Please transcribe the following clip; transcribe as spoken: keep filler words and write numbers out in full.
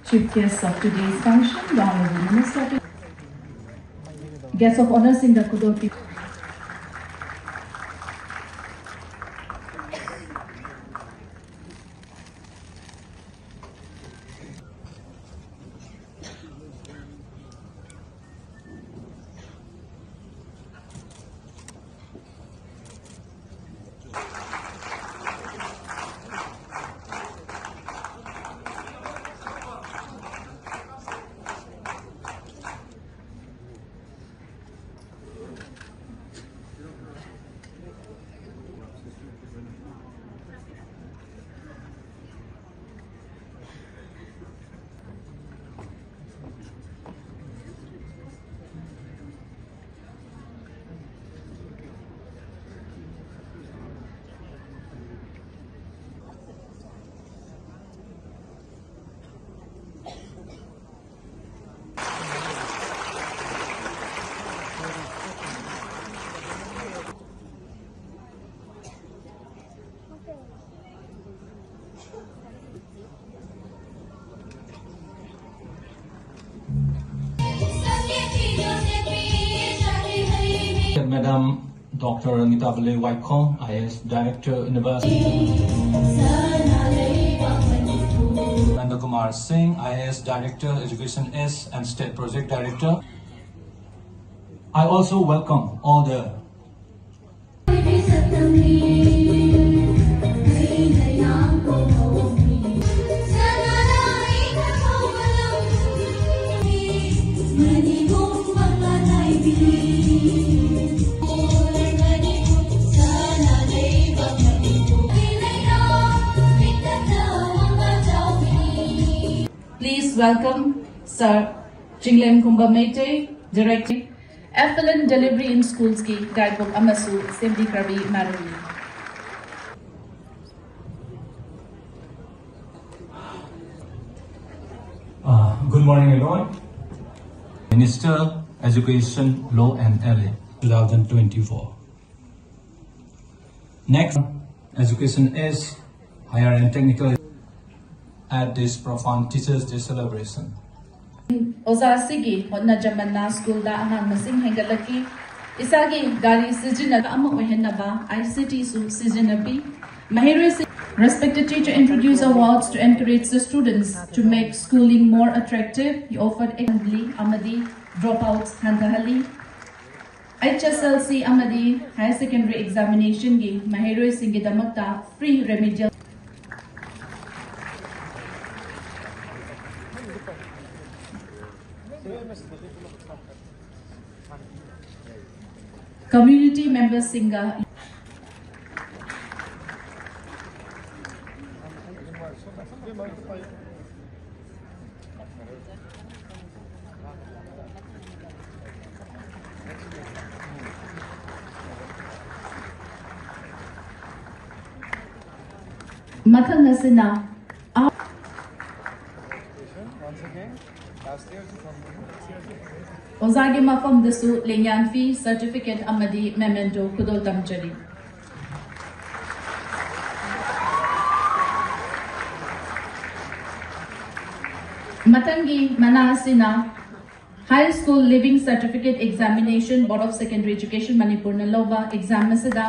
Chief guest of today's function, the Honorable Minister. Guest of Honor ꯁꯤꯡꯗ ꯈꯨꯗꯣꯜ ꯄꯤ- Madam Doctor Rangitabulay Waikhong, I A S Director, University. Nanda Kumar Singh, I A S Director, Education S and State Project Director. I also welcome all the Please welcome Sir Chinglemkhumba Meitei, Director, Effluent Delivery in Schools ꯀꯤ guidebook ꯑꯃꯁꯨ ꯁꯦꯝꯕꯤꯈ꯭ꯔꯕꯤ ꯃꯥꯂꯦꯝꯅꯤ꯫ Uh, good morning, everyone. Minister, Education, Law and L A, two thousand twenty-four. Next, Education S, Higher and Technical. At this profound Teachers' Day celebration. ꯑꯣꯖꯥꯁꯤꯒꯤ ꯍꯣꯠꯅꯖꯃꯟꯅ ꯁ꯭ꯀꯨꯜꯗ ꯑꯉꯥꯡ ꯃꯁꯤꯡ ꯍꯦꯟꯒꯠꯂꯛꯈꯤ꯫ ꯏꯁꯥꯒꯤ ꯒꯥꯔꯤ ꯁꯤꯖꯤꯟꯅꯕ ꯑꯃ ꯑꯣꯏꯍꯟꯅꯕ ICTꯁꯨ ꯁꯤꯖꯤꯟꯅꯕꯤ꯫ ꯃꯍꯩꯔꯣꯏꯁꯤꯡ Respected teacher introduce awards to encourage the students to make schooling more attractive. He offered assembly ꯑꯃꯗꯤ dropouts ꯍꯟꯊꯍꯜꯂꯤ꯫ HSLC ꯑꯃꯗꯤ higher secondary examinationꯒꯤ ꯃꯍꯩꯔꯣꯏꯁꯤꯡꯒꯤꯗꯃꯛꯇ free remedial community membersꯁꯤꯡꯒ ꯃꯊꯪ ꯑꯁꯤꯅ ꯑꯣꯖꯥꯒꯤ ꯃꯐꯝꯗꯁꯨ ꯂꯦꯡꯌꯥꯟ ꯐꯤ, certificate ꯑꯃꯗꯤ memento ꯈꯨꯗꯣꯜ ꯇꯝꯖꯔꯤ꯫ ꯃꯊꯪꯒꯤ ꯃꯅꯥ ꯑꯁꯤꯅ High School Leaving Certificate Examination, Board of Secondary Education ꯃꯅꯤꯄꯨꯔꯅ ꯂꯧꯕ exam ꯑꯁꯤꯗ